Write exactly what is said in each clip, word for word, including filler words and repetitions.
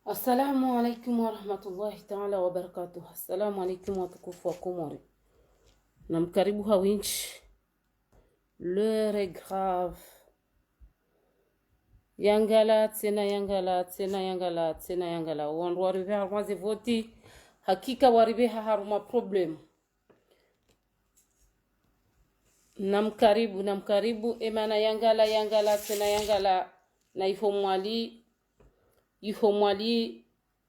Assalamu alaikum warahmatullahi taala wabarakatuh. Assalamu alaikum watukufu wa Komori. Namkaribu ha winji. L'heure est grave. Yangala, tsena yangala, tsena yangala, tsena yangala. Wandru waripveha harumwa ze voti. Hakika waripveha harumwa problème. Namkaribu, namkaribu, emana yangala, yangala, tsena yangala, na iho Mwali, iho Mwali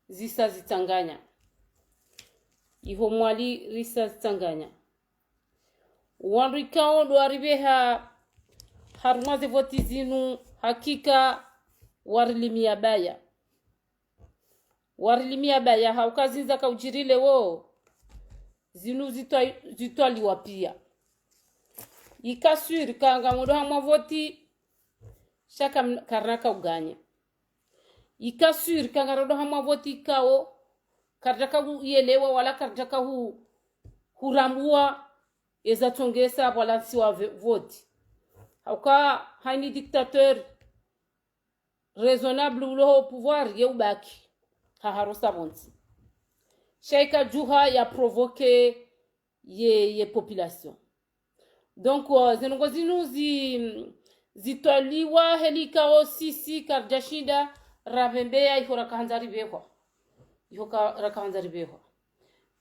zisa zitsanganya. Iho Mwali risa zitsanganya. Wandru ikao ndo waripveha harumwa ze voti zinu, hakika warilimia baya. Warilimia baya, hauka zinu zaka udjiri leo, zinu zitwa-, zitwaliwa pia. Ika sûr ka ngamdjo harumwa voti, sha kam-, karina ka uganye. Ika sûr ka ngarondo harumwa voti ikao, karidjaka uyelewa wala karidjaka hu-, hurambua eza tsongesa pvwalantsiwa ve-, voti. Hauka haini dictateur raisonnable ulo ho pouvoir ye ubaki. Haharosa pvontsi. Sha ika djuha ya provoquer ye, ye population. Donc, euh, ze ndrongoo zinu zi-, zitwaliwa heli ikao sisi karidjashinda rapvembea iho rakahandza ripvehwa. Iho ka-, rakahandza ripvehwa.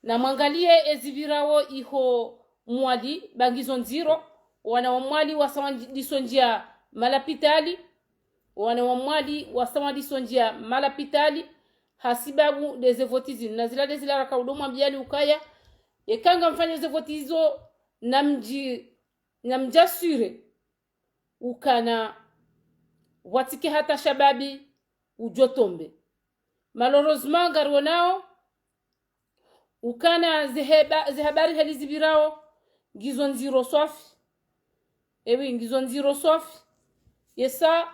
Namwangalie ezipvirao iho Mwali, ba ngizo ndziro, wana wa Mwali wasawa ndi-, ndiso ndjia malapitali, wana wa Mwali wasawa ndiso ndjia malapitali, hasibabu ndeze voti zinu. Na zila ndezila raka udo mwambiani ukaya, eka ngamfanye ze voti izo, namdji-, namdjasure ukana watsike hata shababi udjo tombe. Malheureusement, ngarionao ukana zeheba-, zehabari heli zipvirao ngizo ndziro swafi. Ewi, ngizo ndziro swafi. Yesa,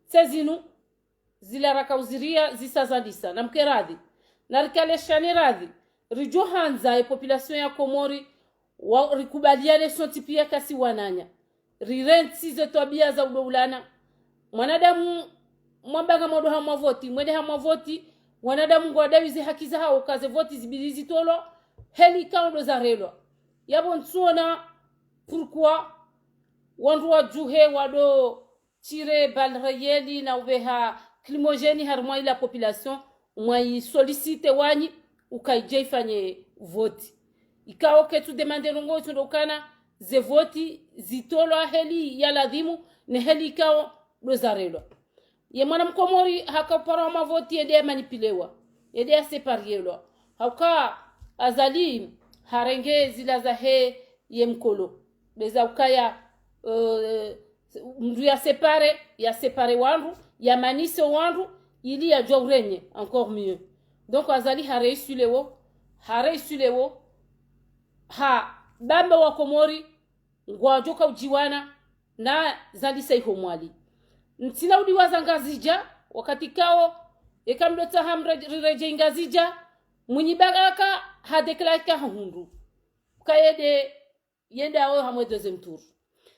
tse zinu, zila raka uziria zisa zandisa. Namke radhi. Narikaleshane radhi. Ridjo handza e population ya Komori, wa-, rikubaliane sontsi pia kasi wananya. Rirentsi ze twabia za udoulana. Mwanadamu mwamba ngamdjo harumwa voti, mwende harumwa voti, wanadamu ngwadawize haki zahao ka ze voti zibidi zitolwa, heli ikao ndo zarelwa. Yapvo ntsuona, pourquoi, wandru wadjuhe wado tirer balle réelle na upveha lacrymogène harumwa ila population, mwayi solliciter wanyi, uka idje ifanye voti. Ikao ketsu demander ndrongoo itsu ndo ukana ze voti zitolwa heli ya ladhimu, ne heli ikao ndo zarelwa. Ye mwana Mkomori haka upara harumwa voti yende ya manipulewa, yende ya séparer-lwa. Hauka Azali harenge zila zahe ye mkolo. Beza ukaya, euh, mndru ya séparer, ya séparer wandru, ya manise wandru, ili yadjuwa urégner, encore mieux. Donc, Azali ha réussi leo, ha réussi leo, ha bamba wa Komori, ngwadjoka udjiwana, na zandisa iho Mwali. Ntsina udiwaza Ngazidja, wakati ikao, eka mdotsaha mre-, riredjei Ngazidja, Mwinyi Baraka ha déclarer ka hahundru. Ka yende, yende awo harumwa deuxième tour.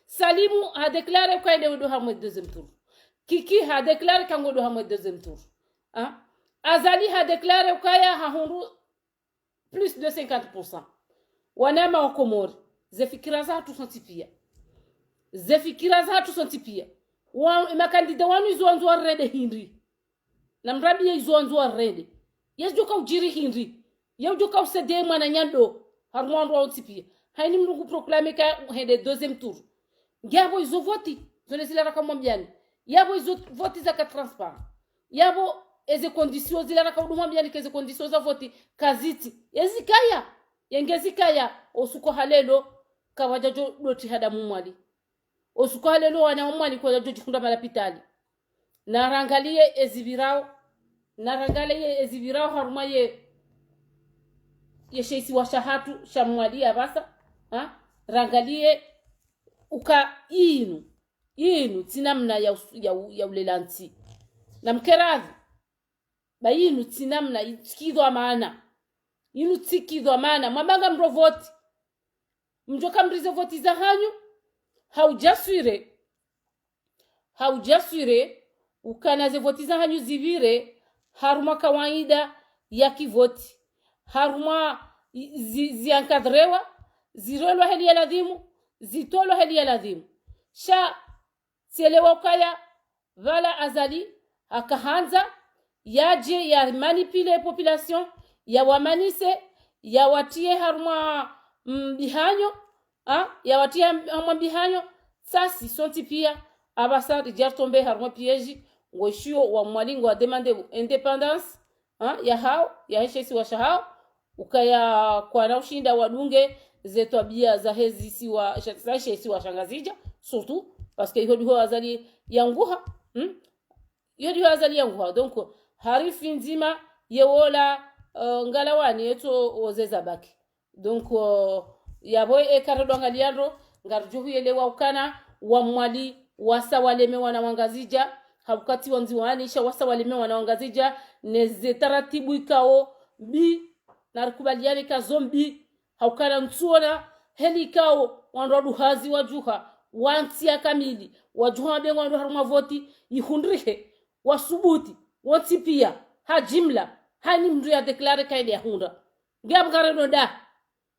Salimu ha déclarer ka yende wedo harumwa deuxième tour. Kiki ha déclarer ka ngodo harumwa deuxième tour. Ha? Azali ha déclarer ukaya hahundru plus de cinquante pour cent. Wanama wa Komori, ze fikira zahatru sontsi pia. Ze fikira zahatru sontsi pia. Wa, makandida wanu izo wandzo warende hindri. Namrambiye izo wandzo warende. Yedjoka udjiri hindri. Yedjoka ucéder mwananya ndo harumwa wandru wontsi pia. Haini mndru ngu proclamer ka hende deuxième tour. Ngiyapvo izo voti, zo nde zila raka mwambiani. Yapvo izo voti zaka transparent. Yapvo eze conditions zila raka udo mwambiani ke ze conditions za voti kazitsi. Ezikaya, yenge zikaya, osuku ha leo, kapvadjadjo doti hadamu Mwali. Osuku ha leo wana wa Mwali kwadjadjo djihundra malapitali. Narangaliye ezipvirao, narangaliye ezipvirao harumwa ye, ye she isiwa shahatru, sha Mwali ya pvasa, ha? Rangaliye uka inu, inu tsi namna ya us-, ya u-, ya ulela ntsi. Namke radhi, ba inu tsi namna, i-, tsi kidhwamana. Inu tsi kidhwamana, mwamba ngamro voti. Mdjoka mrize voti zahanyu, ha udjasure, ha udjasure, ukana ze voti zahanyu zipvire, harumwa kawaida ya kivoti, harumwa zi, zi encadrewa, zirelwa heli ya ladhimu, zitolwa heli ya ladhimu. Sha tsielewa ukaya pvala Azali hakahandza yadje ya manipule population, ya wamanise, ya watriye harumwa mbihanyo, ha, ya watriye harumwa mbihanyo. Sasi sontsi pia, apvasa ridja ritombe harumwa piège, ngweshiyo wa Mwali ngwa demande indépendance, ha, ya hawo, ya heshe isiwa sha hawo, ukaya kwana ushinda wadunge ze twabia za hezi isiwa, sha, za heshe isiwa sha Ngazidja, surtout, parce que iho ndiho Azali yanguha, hmm? Iyo ndiho Azali yanguha. Donc, hari fi ndzima ye wola, euh, ngalawani yeto ozeza baki. Donc, euh, yapvo eka redwa ngaliando, ngaridjo huyelewa ukana wa Mwali wasa walemewa na Wangazidja, ha wakati wa Ndzuwani sha wasa walemewa na Wangazidja, ne ze taratibu ikao mbi, na rikubaliane ka zo mbi, ha ukana ntsuona heli ikao wandru wa duhazi wadjuha, wa ntsi ya kamili, wadjuha wambe ngwandro harumwa voti, ihundrihe, wasubuti, wontsi pia, ha jimla, haini mndru ya déclare ka ende yahundra. Nge apvo ngareno nda.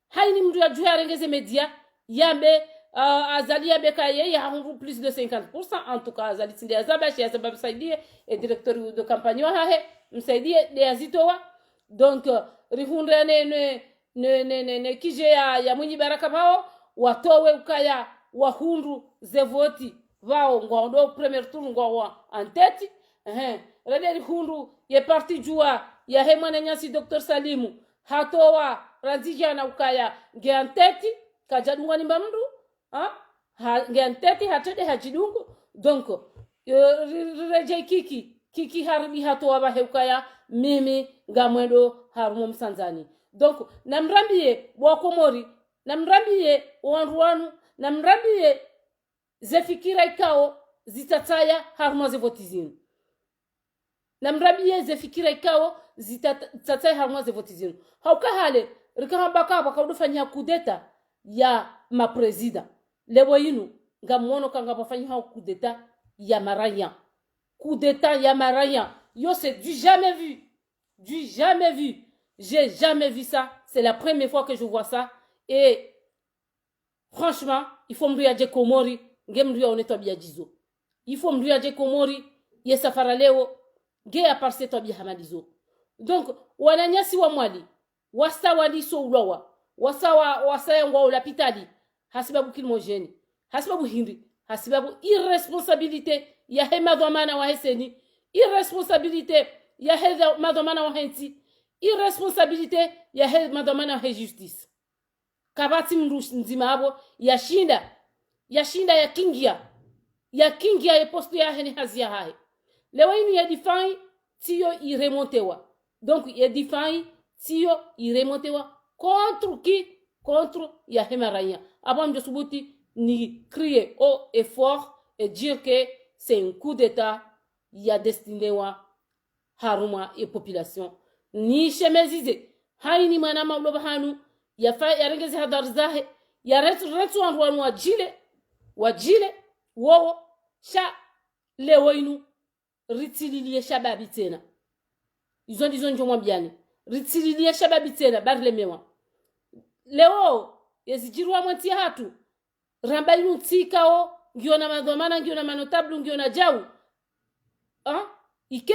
Haini mndru yadjuha yarenge ze média, yambe, ah, Azali yambe ka yeye hahundru plus de cinquante pour cent, en tout cas, Azali tsi nde yazamba, shi yazamba Msaidie, e directeur de campagne wa hahe, Msaidie, nde yazitowa. Donc, euh, rihundre ne, ne, ne, ne, ne, ne kije ya, ya Mwinyi Baraka pvao, watowe ukaya wahundru ze voti pvao, ngwao ndo premier tour, ngwao en tête. Ehe, rende rihundru ye parti Juwa yahe mwananyasi Docteur Salimu, hatowa randzi djana ukaya nge en tête, kadjadungwa ni mba mndru, ha? Ha, nge en tête, hatrende hadjidungu. Donc, euh, ri, ri, redjei Kiki, Kiki haribi hatowa pvahe ukaya mimi ngamwendo harumwa Msandzani. Donc, namrambiye bo wa Komori, namrambiye wandru wanu, namrambiye ze fikira ikao zitsatsaya harumwa ze voti zinu. Namrambiye ze fikira ikao zitsa, zitsatsaya harumwa ze voti zinu. Ha uka hale, rikahamba ka pvwaka udo fanyiha coup d'État ya ma président. Leo inu, ngamwono ka ngapvo fanyiha coup d'État ya ma raïan. Coup d'État ya ma raïan. Yo, c'est du jamais vu. Du jamais vu. J'ai jamais vu ça. C'est la première fois que je vois ça. Et franchement, il faut mndru yadje Komori, nge mndru yaone twabia djizo. Il faut mndru yadje Komori, ye safara leo, nge yaparse twabia hama ndizo. Donc, wananyasi wa Mwali, wasa waliso ulwawa, wasa wa, wasa yangwao lapitali, hasibabu lacrymogène, hasibabu hindri, hasibabu irresponsabilité yahe madhwamana wahe CENI, irresponsabilité yahe dha, madhwamana wahe ntsi, irresponsabilité yahe madhwamana wahe justice. Kapvatsi mndru ndzima apvo yashinda, yashinda yakingia, yakingia ye poste yahe ne hazi yahahe. Leo inu ye défense tsiyo iremontewa. Donc, ye défense tsiyo iremontewa contre qui? Contre yahe ma raïan. Apvo ngamdjo subuti ni crier haut et fort et dire que c'est un coup d'État ya destinewa harumwa ye population. Ni shemezize, haini mwana maulo pvahanu, yafa, yarenge ze hadhari zahe, yaretsu, retsu wandru wanu wadjile, wadjile, wowo, sha, leo inu, ritsililiye shababi tsena. Izo ndizo ndjo mwambiani. Ritsililiye shababi tsena, ba rilemewa. Leo, yezidjirwa mwe ntsi yahatru, ramba inu ntsi ikao, ngiyo na madhwamana, ngiyo na manotable, ngiyo na djau. Ha? Ike,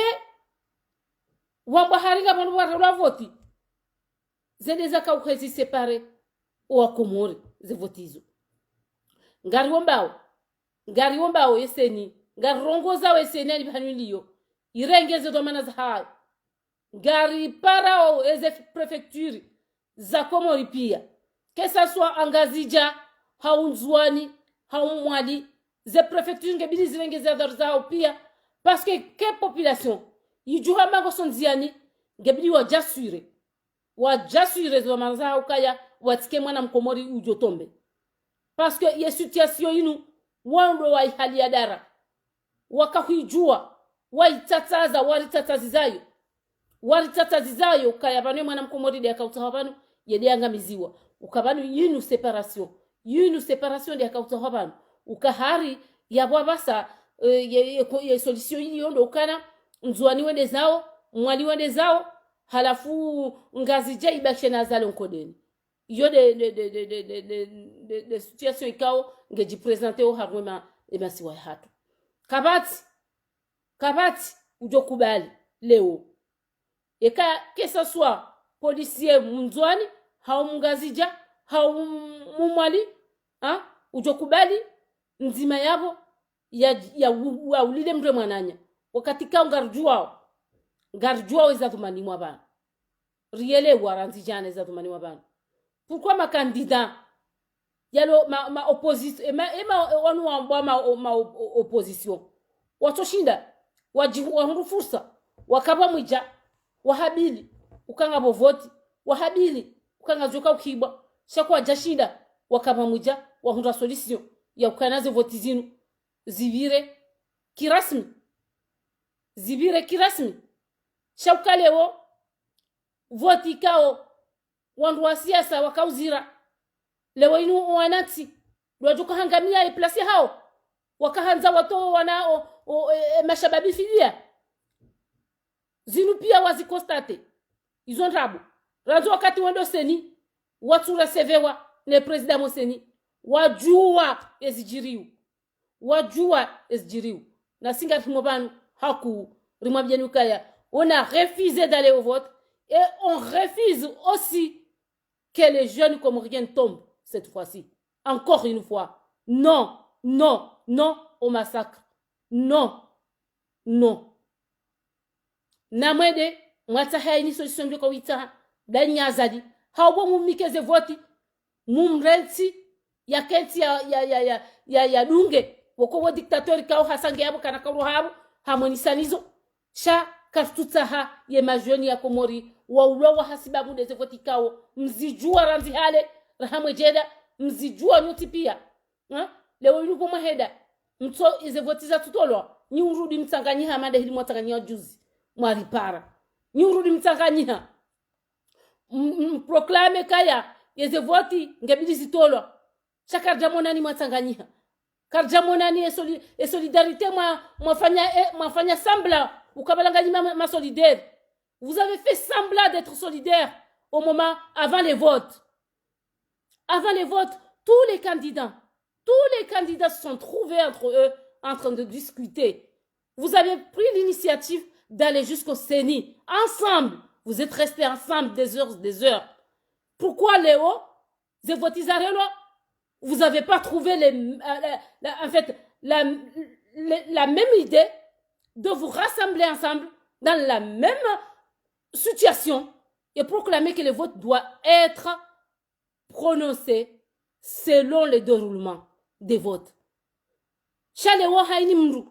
wambwa hari ngapvo wandru warelwa voti. Zende zaka uhezi séparer owa Komori, ze voti izo. Ngariwombao, ngariwombao ye CENI, ngarirongozao ye CENI ani pvahanu iliyo, irenge ze dhwamana zahayo. Ngariparao eze préfecture za Komori pia. Que ça soit Ngazidja, hau Ndzuwani, hau Mwali, ze préfecture ngebidi zirenge ze hadhari zahao pia. Parce que ke population, idjuha mangoso ndziani, ngebidi wadjaswire. Wadjaswire ze dhwamana zahao ukaya, watsike mwana mkomori udjo tombe. Parce que ye situation inu, wandru waihali ya dara. Wakahuidjuwa, waitsatsaza, waritsatsazizayo. Waritsatsazizayo, ukaya pvanu ye mwana mkomori nde yakautsaha pvanu, yende yangamiziwa. Uka pvanu yinu séparation. Yinu séparation nde yakautsaha pvanu. Uka hari, yapvo apvasa, eh, ye, ye, ko, ye solution iliyo ndo ukana, Ndzuwani wende zawo, Mwali wende zao, halafu Ngazidja ibakishe na Azali o nkodeni. Iyo nde, nde, nde situation ikao ngedji présenter o harumwa ema, emasiwa yahatru. Kapvatsi, kapvatsi udjo kubali leo. Eka, que ça soit policier Mndzuani, hau Mngazidja, hau Mmwali, ha? Udjo kubali ndzima yapvo ya, ya, ya ulile mndru mwananya. Wakati ikao ngaridjuwao, ngaridjuwao eza dhumaniwa pvanu. Riyelewa randzi djana eza dhumaniwa pvanu. Pourquoi ma candidat yalo ma, ma opposition, ema, ema, wanu wambwa ma, ma o-, opposition. Watsoshinda, wadji, wahundru fursa, waka pvamwedja, wahabili, uka ngapvo voti, wahabili, uka ngazidjoka ukibwa, sha kwadjashinda, waka pvamwedja, wahundra solution, ya ukana ze voti zinu, zipvire kirasmi. Zipvire kirasmi. Sha uka leo, voti ikao, wandru wa siasa wakauzira. Leo inu wanantsi, ndo wadjoka hangamia e place yahao. Wakahandza watowe wana o, o, e, e, mashababi fidia. Zinu pia wazi constater. Izo ndrabo. Randzi wakati wendo CENI, watsu recevewa ne président mo CENI. Wadjuwa ezidjiriyo. Wadjuwa ezidjiriyo. Nasi ngarihimo pvanu haku rimwambiyeni ukaya. On a refusé d'aller au vote et on refuse aussi que les jeunes comoriens tombent cette fois-ci. Encore une fois. Non, non, non au massacre. Non, non. Namwende, mwatsahe hayina solution mdjo ka witsaha, nda nyi Azali. Haubo mumike ze voti, mumrentsi, yakentsi ya, ya, ya, ya, ya, yadunge. Woko wo dictateur ikao hasa nge yapvo kana kauro hapvo, hamwenisanizo. Sha karitsutsaha ye ma jeunes ya Komori, waulwa wahasibabu nde ze voti ikao, mzidjuwa randzi hale, raha mwedjeda, mzidjuwa nyontsi pia. Ha? Leo inu pvo mwahenda. Mtso, eze voti zatsutolwa. Nyi urudi mtsanganyiha, manda hili mwatsanganyiha juzi. Mwaripara. Nyi urudi mtsanganyiha. M-, m-, proclamer kaya, eze voti ngebidi zitolwa. Sha karidjamonani mwatsanganyiha. Karidjamonani e soli-, e solidarité mwa, mwafanya, e, mwafanya semblant. Ukapvala nganyi ma, ma solidaire. Vous avez fait semblant d'être solidaire au moment, avant les votes. Avant les votes, tous les candidats, tous les candidats se sont trouvés entre eux en train de discuter. Vous avez pris l'initiative d'aller jusqu'au CENI. Ensemble, vous êtes restés ensemble des heures, des heures. Pourquoi leo, ze voti zarelwa, vous avez pas trouvé les, euh, la, la, en fait, la, la, la même idée de vous rassembler ensemble dans la même situation et proclamer que le vote doit être prononcé selon le déroulement des votes. Sha leo hayina mndru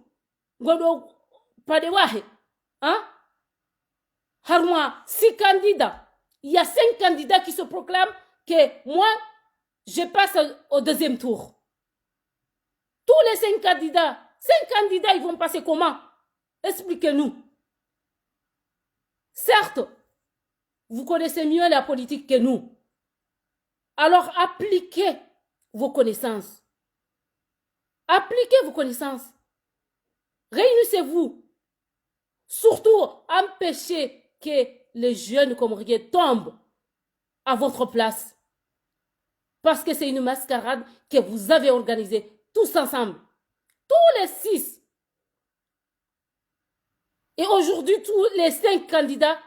ngodo pvande wahe, hein? Harumwa six candidats, il y a cinq candidats qui se proclament que moi, je passe au deuxième tour. Tous les cinq candidats, cinq candidats, ils vont passer comment? Expliquez-nous. Certes, vous connaissez mieux la politique que nous. Alors appliquez vos connaissances. Appliquez vos connaissances. Réunissez-vous. Surtout, empêchez que les jeunes comoriens tombent à votre place. Parce que c'est une mascarade que vous avez organisée tous ensemble. Tous les six. Et aujourd'hui, tous les cinq candidats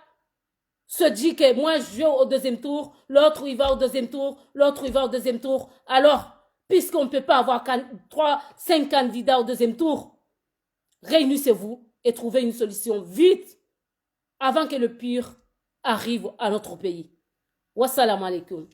se disent que moi, je vais au deuxième tour, l'autre, il va au deuxième tour, l'autre, il va au deuxième tour. Alors, puisqu'on ne peut pas avoir can-, trois, cinq candidats au deuxième tour, réunissez-vous et trouvez une solution vite avant que le pire arrive à notre pays. Wassalamu alaikum.